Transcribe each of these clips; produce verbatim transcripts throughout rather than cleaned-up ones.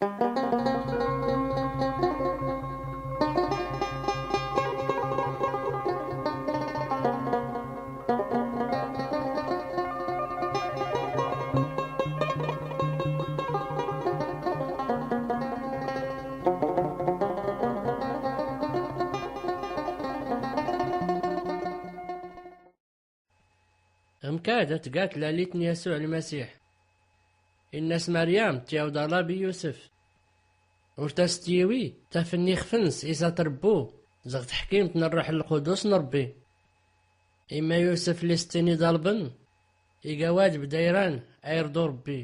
Ɣ-mkad a-tga tlalit n-yasuɛ lmasiḥ, inna-s maryam tyawḍa labi yusef. Ur tas-tyiwi taf-nni ixf-ns is-at rbbu zɣ-tḥkimt n-rruḥ lqudus n-rbbi. Imma yusef lli-s ttini ḍalbn, iga wad bdayran a-irḍu rbbi.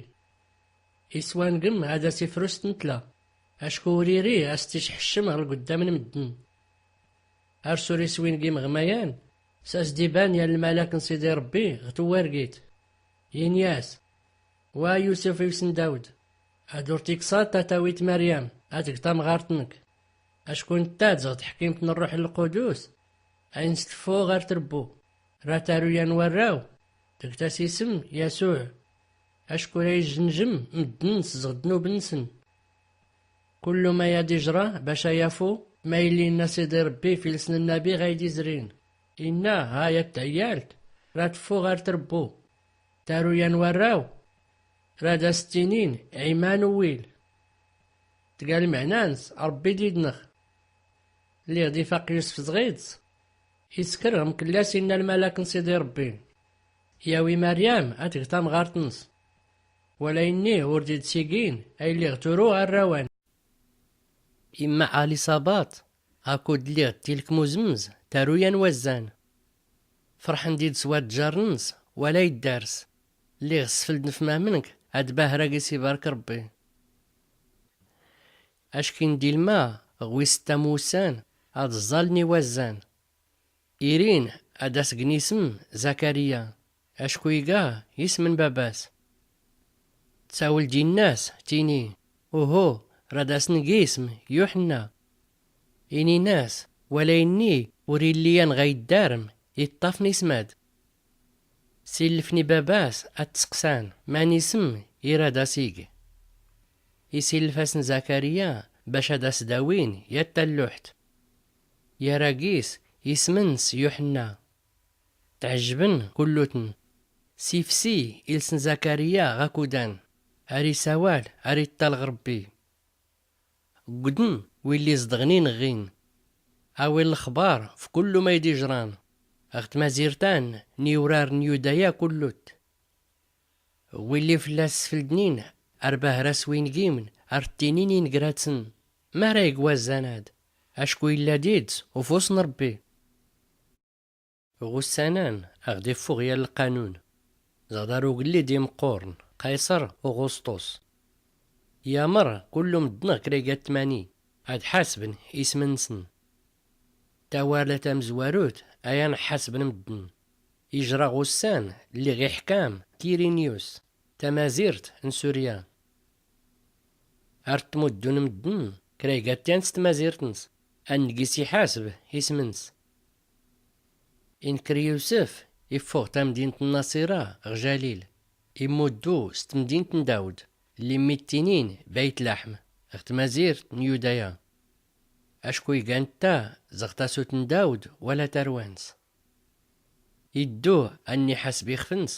Iswangm ad-as-ifrus tntla, acku ur iri a-s-tt-icḥccm ɣ-lgddam n-mddn. Ar s-ur iswingim ɣ-mayan, s-as-d-iban yan lmalak n-sidi rbbi ɣ-twargit, ini-as: Wa yusef iws n-dawd, ad-ur tiksaḍ tatawit maryam a-tg tamɣart-nnk, acku ntta zɣ-tḥkimt n-rruḥ lqudus a-ins-tffu ɣar trbbu, ra-taru yan warraw, tgt-as ism yasuɛ, acku ra-izznjm mddn s-zɣ-ddnub-nsn. Kullu ma yad-ijra bac a-yafu ma-illi inna-s-id-i rbbi f-ilsn-nnabi ɣa-id-izrin, inna ha yat-tayyalt ra-tffu ɣar trbbu, taru yan warraw, rad-as-ttinin iman uwil. Tga lmɛna-ns rbbi d-idnɣ. Lliɣ d-ifaq yusf zɣ-ids, iskr ɣ-mkll-as inna lmalak n-sidi rbbi, yawi maryam a-tg tamɣart-ns. Wala inni ur d-id-sigin a-illi ɣ-turu arrawan. Imma aliṣabat akud lliɣ d-tilkm uzmz taru yan wazzan. Frḥn-d-id s-wad-jjarn-ns wala iddars, lliɣ sfld nf-mamnk ad-bahra gis-ibark rbbi. Ackin d-ilma ɣ-wis-stta n-wussan ad-ẓẓaln iwazzan. Irin ad-as-gn ism zakariya, acku iga ism n-baba-s. Tsawl-d inna-s tini: Uhu, rad-as-ng ism yuḥnna. Inin-as: Wala inni ur illi yan ɣa-iddarm iṭṭafn ism-ad. Sillfn i-baba-s ad-t-sqsan man ism i rad-as-ig. Isillf-asn zakariya bac ad-as-dawin yat-talluḥt. Yara gis ism-ns yuḥnna. Tɛjjbn kullutn. Sifsi ilsn zakariya ɣakudan, ar isawal ar iṭṭalɣ rbbi. Ggdn willi zḍɣn inɣin, awin lxbar f-kullu ma-id-ijran ɣ-tmazirt-an n-iwrar n-yudaya kullut. Willi flla-s sfldnin ar bahra swingimn ar ttinin ingratn mara ig wazzan-ad, acku illa-d-ids ufus n-rbbi. Ɣ-ussan-an aɣ-d-iffuɣ yal lqanun, zɣ-dar ugellid imqqurn qayṣr uɣusṭus. Yamr kullu mddn ɣ-kra iga tmani ad-ḥasbn ism-nsn. Tawarla tamzwarut ayan ḥasbn mddn, ijra ɣ-ussan lliɣ iḥkam kirinyus tamazirt n-surya. Ar ttmuddun mddn kra iga tyan s-tmazirt-ns, ann-gis iḥasb ism-ns. Inkr yusf iffuɣ tamdint n-naṣira ɣ-jalil, immuddu s-tmdint n-dawd lli mmi-ttinin bayt-laḥm ɣ-tmazirt n-yudaya. Acku iga ntta zɣ-tasut n-dawd wala tarwa-ns. Iddu ann-iḥasb ixf-ns,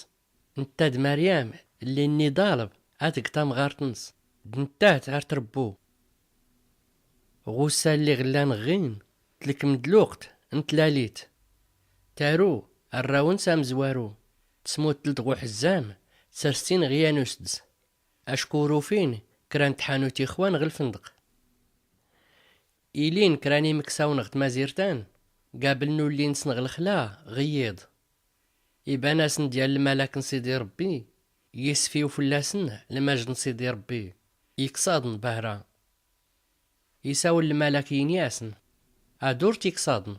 ntta d-maryam lli-nn-iḍalb ad-tg tamɣart-ns, d-nttat ar-trbbu. Ɣ-ussan lliɣ llan ɣin tlkm-d luqt n-tlalit, taru arraw-ns amzwaru, tsmuttlt ɣ-uḥzzam, srstin ɣ-yan usds, acku ur ufin kra n-tḥanut ixwan ɣ-lfndq. Ilin kra n-imksawn ɣ-tmazirt-an gabl n-ulli-nsn ɣ-lxla ɣ-iyyḍ. Iban-asn-d yan lmalak n-sidi rbbi, yisfiw flla-sn lmajd n-sidi rbbi, iksaḍn bahra. Isawl lmalak ini-asn: Ad-ur-tiksaḍn,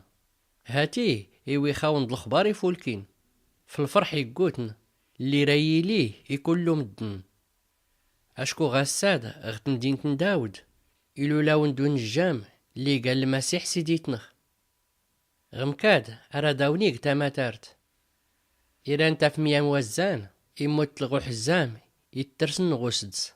hati iwix-awn-d lxbar ifulkin, f-lfrḥ iggutn lli ra-yili i-kullu mddn. Acku ɣassad ɣ-tmdint n-dawd ilul-awn-d unjjam lli gan lmasiḥ siditnx. Ɣ-mkad ara-d-awn-ig tamatart. Iran tafm yan wazzan immut-t lɣ-uḥzzam ittrsn ɣ-usds.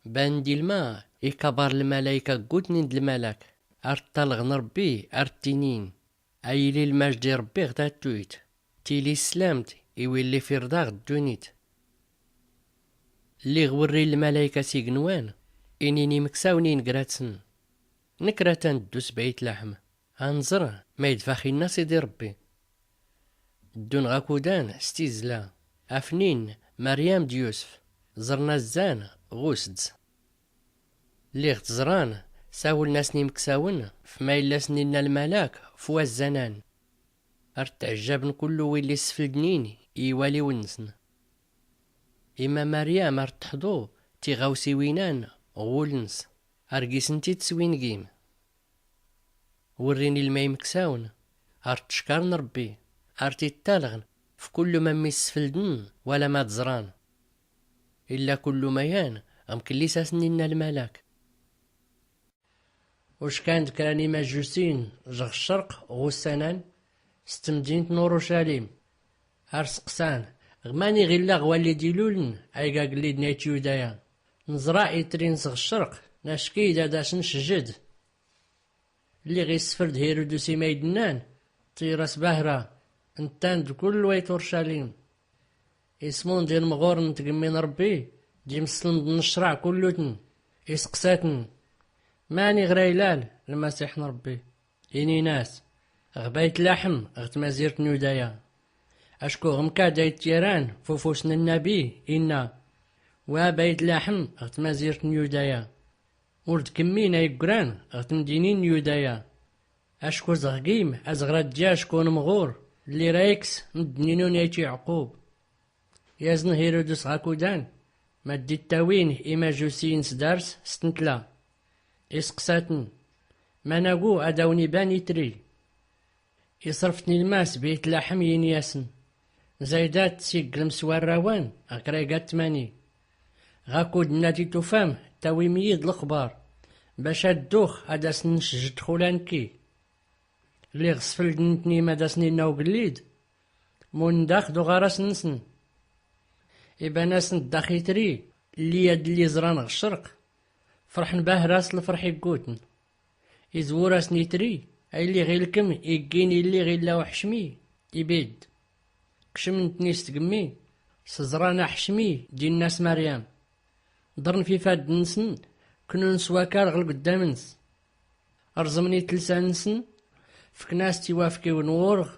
Ban-d ilma ikabar lmalayka ggutnin d-lmalak, ar-ṭṭalɣn rbbi ar-ttinin: a yili lmajd i rbbi ɣ-tattuyt, tili sslamd i willi firḍaɣ ddunit. Lliɣ wrrin lmalayka s-ignwan, inin imksawn-in gr-atsn: nkratan ddus bayt-laḥm, a-nẓr mayd fax-inna sidi rbbi. Ddun ɣ-akudan s-tizla, afnin maryam d-yusf, ẓrn azzan ɣ-usdz. Lliɣ-t-ẓran, sawln-asn imksawn f-ma illa-sn-inna lmalak f-wazzan-an. Ar-ttɛjjabn kullu willi ssfldn-in i-iwaliwn-nsn. Imma maryam ar-tḥḍu tiɣawsiwin-an ɣ-wul-ns, ar-gisnt-id s-wingim. Wrrin ilma imksawn, ar-ttckarn rbbi, ar-t-ittalɣn f-kullu ma mmi-ssfldn wala ma-d-ẓran. Illa kullu mayan ɣ-mkllis-asn-inna lmalak. Uckan-d kra n-imajjusin ɣ-ccerq ɣ-ussan-an, s-tmdint n-urucalim, ar-sqsan: ɣ-mani ɣ-illa ɣ-walli-d-iluln ayg agllid n-ayt yudaya? Nẓra itri-ns ɣ-ccerq, nackid ad-as-ncjed. Lliɣ issfrd hirudus i-mayd-nnan, ṭṭir-as bahra, nttan d-kullu ayt urcalim. Ismun d-inmɣurn n-tgmmi n-rbbi, d-imslmḍn n-ccraɛ kullutn. Isqsa-tn: mani ɣ-ra-ilal lmasiḥ n-rbbi? Inin-as: ɣ-bayt-laḥm ɣ-tmazirt n-yudaya. Acku ɣ-mkad ayt-yaran f-ufus n-nnabi, inna: wa bayt-laḥm ɣ-tmazirt n-yudaya. Ur-d-kmmin ay-ggran ɣ-tmdinin n-yudaya. Acku zɣ-gim azɣ-ra-d-yaj kunmɣur, lli-ra-iks mddn-inun ayt-iɛqub. Yazn hirudus ɣ-akudan, mad-ittawin imajjusin s-dars s-tntla. Isqsa-tn: managu ad-awn-iban itri? Isrf-tn ilma s-bayt-laḥm, ini-asn: zaydat s-igglm s-warrawan ɣ-kra iga tmani. Ɣakud-nna-t-itufam tawim-iyi-d lxbar, bac ad-ddux ad-asn-ncjed xula nkki. Lliɣ sfldn-tn i-mad-asn-inna ugllid, mun dax d-uɣaras-nsn. Iban-asn-d dax itri lli ad-lli-ẓran ɣ-ccerq, frḥn bahra s-lfrḥ iggutn. Izwur-asn itri: a illi ɣ-ilkm iggin illi ɣ-illa uḥcmi, ibid. Kcmn-tn is-tgmmi, s-ẓran aḥcmi d-inna s-maryam. Ḍrn f-ifadn-nsn, knun s-wakal ɣ-lgddam-ns. Rẓmn itlsan-nsn, fkn-as tiwafkiw n-wurɣ,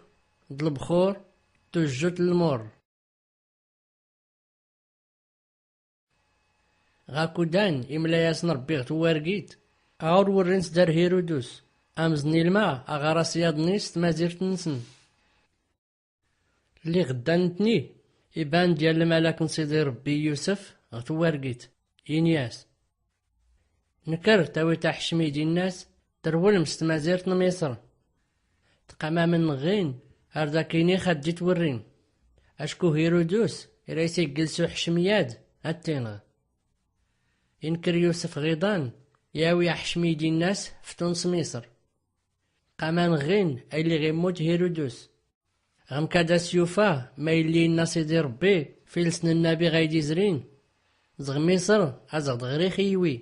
d-lbxur, d-tujjut n-lmurr. Ɣakudan imla-yasn rbbi ɣ-twargit, a ur-wrrin s-dar hirudus, amẓn ilma aɣaras yaḍni s-tmazirt-nsn. Lliɣ ddan-tni, iban-d yal lmalak n-sidi rbbi i-yusf ɣ-twargit, ini-as: nkr tawit aḥcmi d-inna-s trwlm s-tmazirt n-miṣr. Tqamamn ɣ-in, ar-d-akinix ad-d-itwrrin. Acku hirudus ira-is-igglsu ḥcmi-ad ad-t-inɣ. Inkr yusf ɣ-iḍan, yawi aḥcmi d-inna-s ftun s-miṣr. Qaman ɣ-in a illi ɣ-immut hirudus. Ɣ-mkad as-yufa ma illi inna sidi rbbi f-ilsn n-nnabi ɣayd-izrin: zɣ-miṣr azɣ-d ɣr-ix-iwi.